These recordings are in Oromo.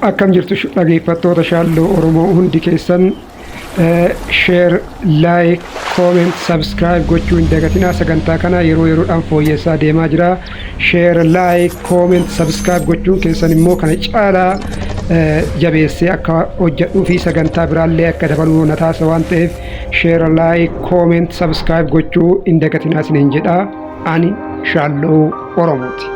Akkam jirtu dhageeffattoota Shaalloo Oromoo hundi keessan share, like, comment, subscribe gochuu hin dagatinaa. Sagantaa kana yeroo yeroodhaan fooyyessaa deemaa jira. Share, like, comment, subscribe gochuun keessan immoo kana caalaa jabeessee akka hojjedhuu fi sagantaa biraallee akka dabaluu na taasisa waan ta'eef share, like, comment, subscribe gochuu hin dagatinaa isiniin jedha. Ani Shaalloo Oromooti.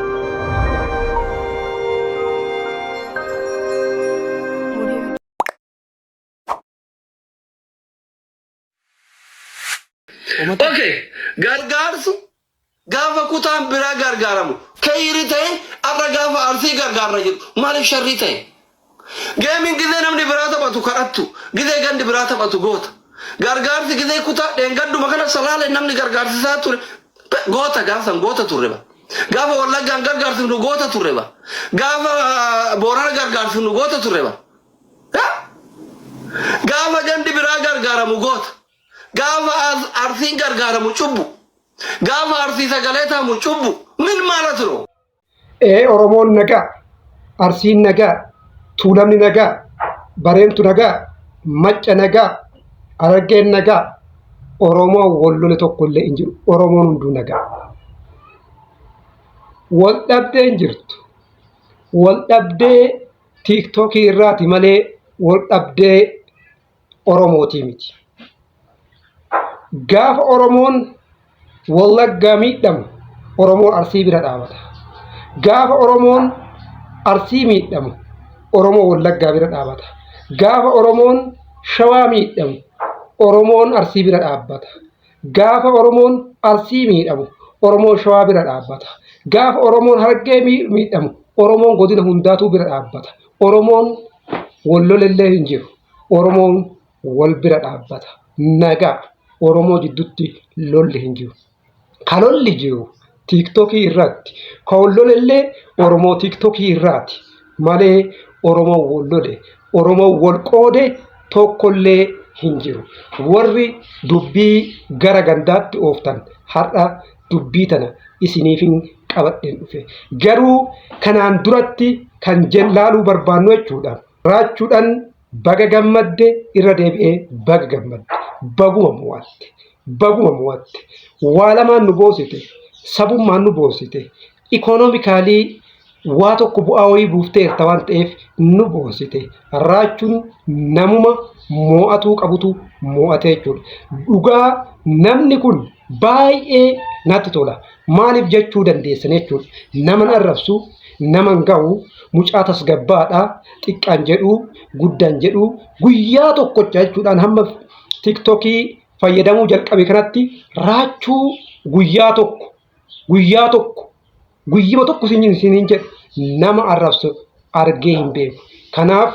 Okay, gargaarsu gaafa kutaan biraa gargaaramu kayri ta'e arra gaafa Arsii gargaarra jedhu maaliif sharrii ta'e? Geemiin gizee namni biraa taphatu kadhattu, gizee gandi biraa taphatu goota. Gargaarsi gizee kutaa dheengadduma kana Salaaleen namni gargaarsisaa ture goota gaafsan goota turre ba. Gaafa Wallaggaan gargaarsifnu goota turre ba. Gaafa Boorana gargaarsifnu goota turre ba. Gaafa gandi biraa gargaaramu goota. Gaafa Arsiin gargaaramu cubbu. Gaafa Arsii sagalee taamu cubbu. Min maalat no? Ee Oromoon nagaa, Arsiin nagaa, Tuulamni nagaa, Bareentu nagaa, Macca nagaa, Harargeen nagaa, Oromoon wal lole tokko illee hin jiru. Oromoon hunduu nagaa. Wal dhabdee hin jirtu. Wal dhabdee tiiktookii irraati malee wal dhabdee Oromootii miti. Gaafa Oromoon Wallaggaa miidhamu Oromoon Arsii bira dhaabata. Gaafa Oromoon Arsii miidhamu Oromoon Wallaggaa bira dhaabata. Gaafa Oromoon Shawaa miidhamu Oromoon Arsii bira dhaabbata. Gaafa Oromoon Arsii miidhamu Oromoon Shawaa bira dhaabbata. Gaafa Oromoon Harargee miidhamu Oromoon godina hundaatuu bira dhaabbata. Oromoon wal lolellee hin jiru. Oromoon wal bira dhaabbata. Nagaa Oromoo jidduutti lolli hin jiru. Ka lolli jiru tiiktokii irratti. Ka wal lolellee Oromoo tiiktokii irraati malee Oromoon wal lole, Oromoon wal qoode tokkollee hin jiru. Warri dubbii gara gandaatti ooftan har'a dubbii tana isiniifin qabadheen dhufe. Garuu kanaan duratti kan laaluu barbaannu jechuudha. Raachuudhaan baga gammadde irra deebi'ee baga gammadde. Baguma mo'atte. Baguma mo'atte. Waa lamaan nu boosite. Sabummaan nu boosite. Ikoonoomikaalii waa tokko bu'aa wayii buufteerta waan ta'eef nu boonsite. Raachuun namuma moo'atuu qabutu moo'ate jechuudha. Dhugaa namni kun baay'ee natti tola. Maaliif jechuu dandeessan jechuudha. Nama hin arrabsu, nama hin ga'u, mucaa tasgabbaadha, xiqqaan jedhu, guddaan jedhu, guyyaa tokkocha jechuudhaan hamma tiktokii fayyadamuu jalqabe kanatti raachuu guyyaa tokko guyyaa tokko guyyuma tokko isiniin jedhu nama arrabsu argee hin beeku. Kanaaf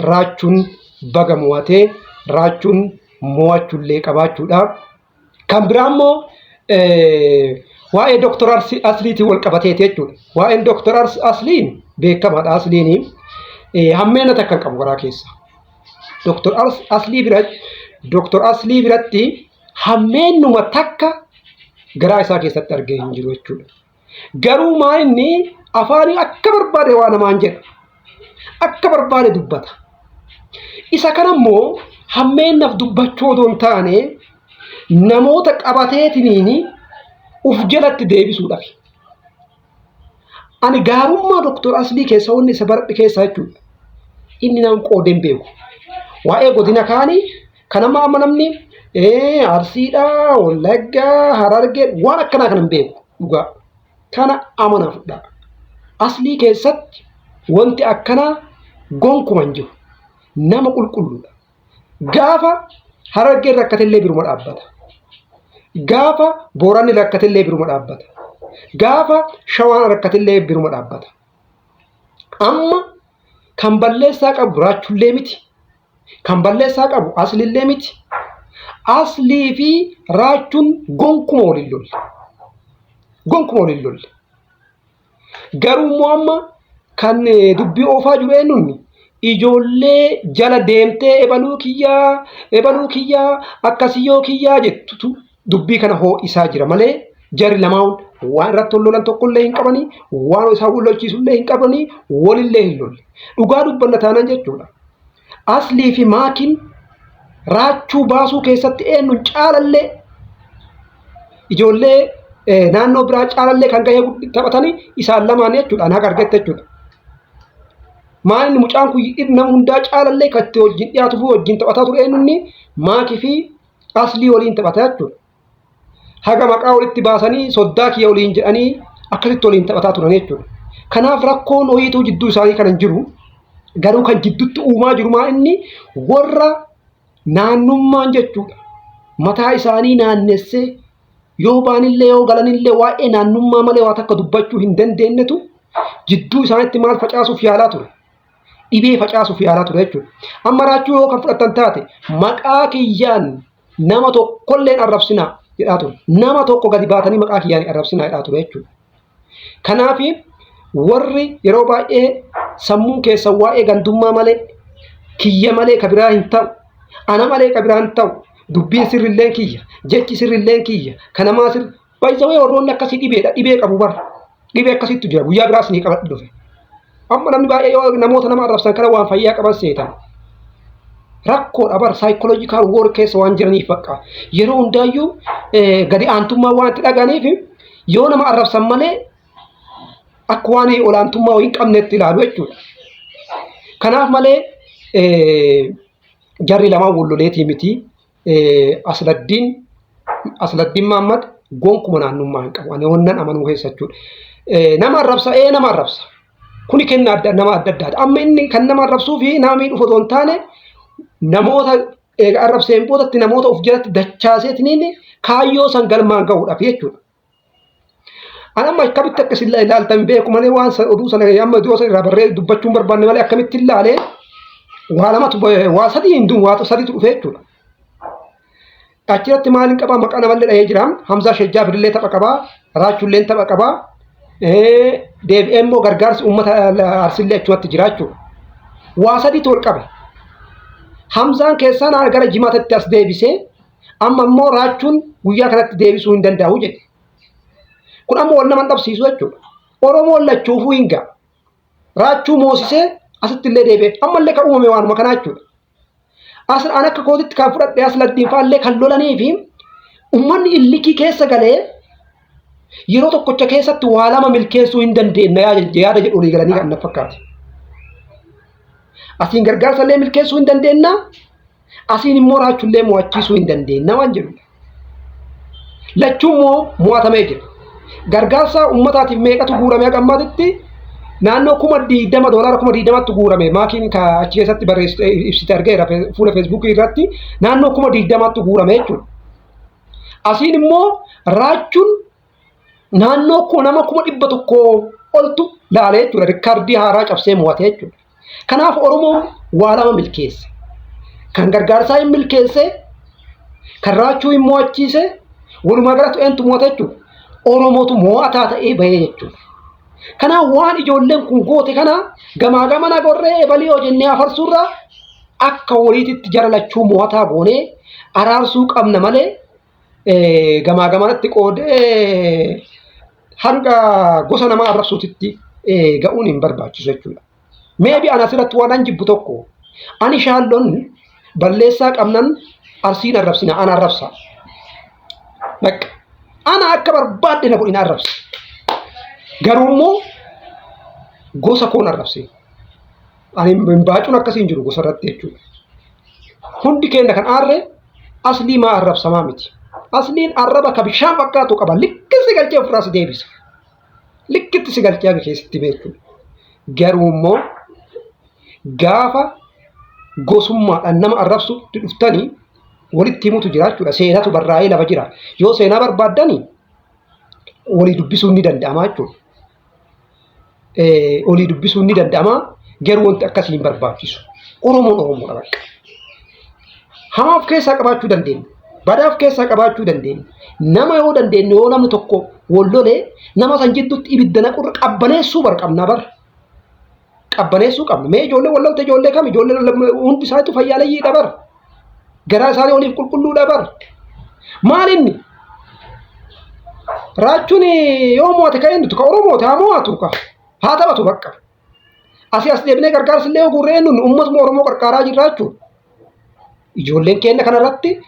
raachuun baga mo'atee raachuun mo'achuullee qabaachuudha. Kan biraa immoo waa'ee Dooktor Asliitiin wal qabateeti jechuudha. Waa'een Dooktor Asliin beekamaadha. Asliin hammeena takka hin qabu garaa keessa. Dooktor Aslii biratti Dooktor Aslii biratti hammeennuma takka garaa isaa keessatti argee hin jiru jechuudha. Garuu maa inni afaanii akka barbaade waa namaan jedha. Akka barbaade dubbata. Isa kana immoo hammeennaaf dubbachuu odoo hin taane namoota qabateetiniin uf jalatti deebisuudhaaf. Ani gaarummaa Doktor Aslii keessa wanni isa baradhe keessaa jechuudha. Inni nama qoodee hin beeku. Waa'ee godina kaanii kan amma amma namni Arsiidha, Wallaggaa, Harargee waan akkanaa kana hin beeku dhugaa. Kana amanaa fudhaa. Aslii keessatti wanti akkanaa gonkuma hin jiru. Nama qulqulluudha. Gaafa Harargeen rakkatellee biruma dhaabbata. Gaafa Booranni rakkatellee biruma dhaabbata. Gaafa Shawaan rakkatellee biruma dhaabbata. Amma kan balleessaa qabu Raachullee miti. Kan balleessaa qabu Aslillee miti. Aslii fi Raachuun gonkuma wal hin lolle. Gonkuma wal hin lolle. Garuu immoo amma kan dubbii oofaa jiru eenyuun ijoollee jala deemtee ebaluu kiyyaa ebaluu kiyyaa akkasiyyoo kiyyaa jettutu dubbii kana hoo'isaa jira malee Jarri lamaan waan irratti wal lolan tokkollee hin qabanii, waan isaan wal lolchiisullee hin qabanii, walillee hin lolle. Dhugaa dubbanna taanaan jechuudha. Aslii fi maakiin raachuu baasuu keessatti eenyuun caalallee ijoollee naannoo biraa caalallee kan gahee taphatanii isaan lamaan jechuudha. Anaa argatte jechuudha. Maal inni mucaan kun nama hundaa caalallee kan itti wajjin dhiyaatu fi wajjin taphataa ture eenyuun maakii fi aslii waliin taphata jechuudha. Haga maqaa walitti baasanii soddaa kiyya waliin jedhanii akkasitti waliin taphataa turan jechuudha. Kanaaf rakkoon ho'iituu jidduu isaanii kan hin jiru garuu kan jidduutti uumaa jiru maa inni warra naannummaan jechuudha. Mataa isaanii naannessee yoo baanillee yoo galanillee waa'ee naannummaa malee waa takka dubbachuu hin dandeenyetu jidduu isaaniitti maal facaasuuf yaalaa ture. Dhibee facaasuuf yaalaa ture jechuudha. Amma raachuu yoo kan fudhattan taate maqaa kiyyaan nama tokkolleen arrabsinaa jedhaa ture. Nama tokko gadi baatanii maqaa kiyyaan arrabsinaa jedhaa ture jechuudha. Kanaaf warri yeroo baay'ee sammuun keessa waa'ee gandummaa malee kiyya malee ka biraa hin ta'u ana malee ka biraa hin ta'u dubbiin sirrilleen kiyya jechi sirrilleen kiyya kanamaa sirri baay'isawee warroonni akkasii dhibeedha dhibee qabu bara dhibee akkasittu jira guyyaa biraas ni qabadhu dhufe. Amma namni baay'ee yoo namoota nama arrabsan kana waan fayyaa qaban seetan. Rakkoodha bara psychological war keessa waan jiraniif bakka yeroo hundaayyuu gadi aantummaa waan itti dhaga'aniif yoo nama arrabsan malee akka waan olaantummaa hin qabnetti ilaalu jechuudha. Kanaaf malee jarri lamaan wal loleetii miti. Asladdiin Mahammad gonkuma naannummaa hin qabu. Ani wannan amanuu keessa jechuudha. Nama arrabsa ee nama arrabsa. Kuni kenna adda nama adda addaati. Amma inni kan nama arrabsuu fi nama miidhuuf otoo hin taane namoota eega arrabseen boodatti namoota of jalatti dachaaseetiniin kaayyoo san galmaan gahuudhaaf jechuudha. Ani amma akkamitti akka isin ilaaltan beeku malee waan oduu sana amma iddoo sana irraa barree dubbachuun barbaanne malee akkamitti ilaalee waa lamatu waa sadii hin duun waa sadiitu dhufe jechuudha. Achirratti maaliin qabaa maqaa namallee dhahee jira. Hamzaa Shejjaa Fidillee tapha qabaa. Raachulleen tapha qabaa. Deebi'ee immoo gargaarsi uummata Arsillee achumatti jira jechuudha. Waa sadiitu wal qabe. Hamzaan keessaan gara jimaatatti as deebisee amma immoo raachuun guyyaa kanatti deebisuu hin danda'u jedhe. Kun amma wal nama hin dhabsiisu jechuudha. Oromoon lachuufuu hin ga'a. Raachuu moosisee asitti illee deebi'e ammallee kan uumame waanuma kanaa jechuudha. As an akka kootitti kan fudhadhe as laddiin fa'allee kan lolanii fi uummanni illikii keessa galee yeroo tokkocha keessatti waa lama milkeessuu hin dandeenye yaada jedhu olii galanii kan na fakkaate. Asiin gargaarsa illee milkeessuu hin dandeenna asiin immoo raachullee mo'achiisuu hin dandeenna waan jedhudha. Lachuu immoo mo'atamee jira. Gargaarsa uummataatiif meeqatu guurame haga ammaatitti naannoo 20,000 doolaara 20,000tti guurame maakiin ka achi keessatti barreessite ibsite argeera fuula feesbuukii irratti naannoo 20,000tti guurame jechuudha. Asiin immoo raachuun naannoo koo nama 100,000 oltu laale jechuudha. Rikkardii haaraa cabsee mo'ate jechuudha. Kanaaf Oromoon waa lama milkeesse. Kan gargaarsaa hin milkeesse, kan raachuu hin mo'achiise, walumaa galatti eentu mo'ata jechuudha. Oromootu mo'ataa ta'ee bahee jechuudha. Kanaaf waan ijoolleen kun goote kana gamaa gamana gorree ebalii hojjennee afarsuurraa akka waliititti jara lachuu mo'ataa goonee araarsuu qabna malee gamaa gamanatti qoodee hanga gosa namaa arrabsuutitti ga'uun hin barbaachisu jechuudha. Meebi ana asirratti waan an jibbu tokko ani shaalloon balleessaa qabnan arsiin arrabsina ana arrabsa. Bakka ana akka barbaadde na godhina arrabsa. Garuu immoo gosa koon arrabsee. Ani hin baacuun akkasii hin jiru gosa irratti jechuudha. Hundi keenya kan aarre aslii maa arrabsamaa miti. Asliin arraba ka bishaan fakkaatu qaba. Likki si galchee ofirraa si deebisa. Likkitti si galchee haga keessatti beektu. Garuu immoo gaafa gosummaadhaan nama arrabsutti dhuftanii walitti himutu jira jechuudha. Seenatu barraa'ee lafa jira. Yoo seenaa barbaaddani walii dubbisuun ni danda'ama jechuudha. Olii dubbisuun ni danda'ama. Garuu wanti akkasii hin barbaachisu. Oromoon Oromoodha bakka. Hamaa of keessaa qabaachuu dandeenya. Badaa of keessaa qabaachuu dandeenya. Nama yoo dandeenye yoo namni tokko wal lolee nama san jidduutti ibidda naqurra qabbaneessuu bar qabna bar. Qabbaneessuu qabna. Mee ijoollee wal lolte ijoollee kam ijoollee hundi isaaniitu fayyaalayyiidha bar. Garaa isaanii waliif qulqulluudha bar. Maal inni? Raachuun yoo mo'ate kan eenyutu ka Oromooti haa mo'atu ka haa taphatu bakka. Asii as deebinee gargaarsa illee guurree eenyuun uummatuma Oromoo qarqaaraa jirra jechuudha. Ijoolleen keenya kanarratti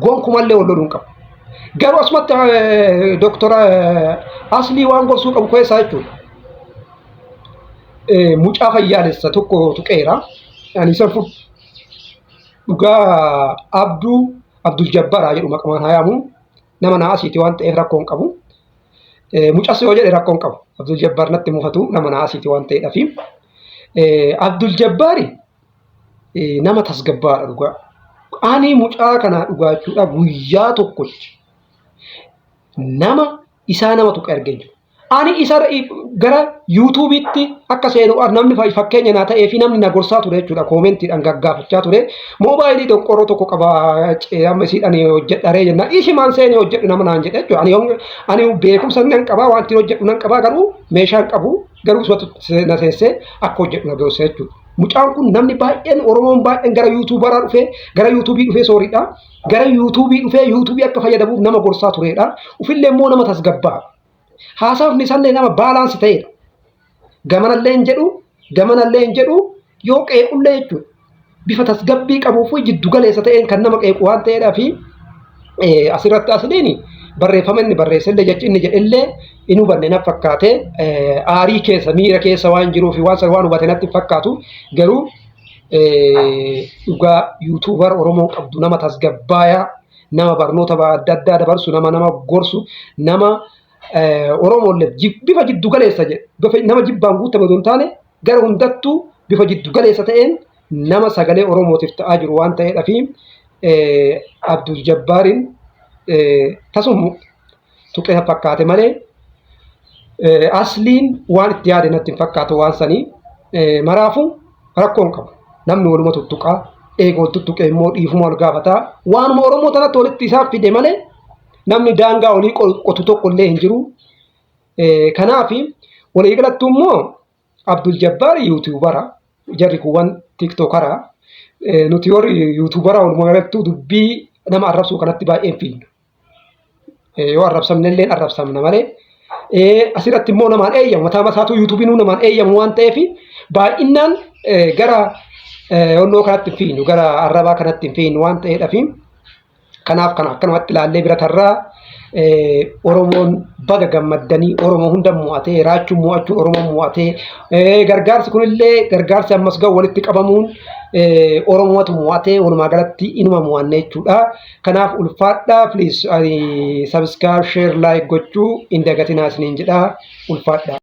gonkumallee wal loluu hin qabu. Garuu asumatti Dooktora Aslii waan gorsuu qabu keessaa jechuudha. Mucaa fayyaalessa tokko tuqeera. Ani isa dhugaa Abduu Abdul Jabbaraa jedhu maqamaan hayaamu nama naa asiiti waan ta'eef rakkoo hin qabu. Mucas yoo jedhe rakkoo hin qabu. Abdul Jabbaar natti mufatu nama naa asiiti waan ta'eedhafi. Abdul Jabbaari nama tasgabbaadha dhugaa. Ani mucaa kana dhugaa jechuudha guyyaa tokkochi nama isaa nama tuqe argee jiru. Ani isa gara YouTubeitti akka seenu namni fakkeenya naa ta'ee fi namni na gorsaa ture jechuudha. Commentiidhaan gaggaafachaa ture. Moobaayilii doqqoroo tokko qaba amma isiidhaan hojjedharee jennaan. Ishimaan seenee hojjedhu nama naan jedhe jechuudha. Ani beekumsa nan qabaa waan ittiin hojjedhu nan qabaa garuu meeshaa hin qabu garuu isumatu na seensee akka hojjedhu na gorsa jechuudha. Mucaan kun namni baay'een Oromoon baay'een gara YouTuberaa dhufee gara YouTubeii dhufee sooriidha. Gara YouTubeii dhufee YouTubeii akka fayyadamuuf nama gorsaa turedha. Ufillee immoo nama tasgabbaa. Haasawni isaallee nama balance ta'edha. Gamanallee hin jedhu gamanallee hin jedhu yoo qeequllee jechuudha. Bifa tasgabbii qabuu fi jiddu galeessa ta'een kan nama qeequ waan ta'eedhaa fi asirratti asliin barreeffama inni barreessellee jechi inni jedhellee hin hubanne na fakkaate aarii keessa miira keessa waan jiruu fi waan sana waan hubate natti hin fakkaatu garuu dhugaa YouTuber Oromoon qabdu nama tasgabbaayaa nama barnoota adda addaa dabarsu nama nama gorsu nama Oromoollee bifa jiddu galeessa jedhe nama jibbaan guutame osoo hin taane gara hundattuu bifa jiddu galeessa ta'een nama sagalee Oromootiif ta'aa jiru waan ta'eedha fi Abdul Jabbaariin tasuma tuqee fakkaate malee asliin waan itti yaade natti hin fakkaatu waan sanii maraafuu rakkoo hin qabu. Namni waluma tuttuqaa eega wal tuttuqee immoo dhiifuma wal gaafataa waanuma Oromoo tanatti walitti isaan fide malee namni daangaa olii qotu tokko illee hin jiru. Kanaaf waliigalattuu immoo Abdul Jabbaar YouTubera jarri kuuwwan TikTokera nuti warri YouTubera walumaa galattuu dubbii nama arrabsuu kanatti baay'een fiigna. Yoo arrabsamne illee arrabsamna malee asirratti immoo namaan eeyyamu mataa masaatu YouTubeinuu namaan eeyyamu waan ta'eef baay'inaan gara onnoo kanatti hin fiignu gara arrabaa kanatti hin fiignu waan ta'eedhaaf kanaaf kana akkanumatti ilaallee bira tarraa. Oromoon baga gammaddanii Oromoo hunda mo'atee raachuun mo'achuun Oromoon mo'atee gargaarsi kunillee gargaarsi ammas ga'u walitti qabamuun Oromootu mo'atee walumaa galatti inuma mo'anne jechuudha. Kanaaf ulfaadhaa please subscribe share like gochuu hin dagatinaa isiniin jedhaa ulfaadhaa.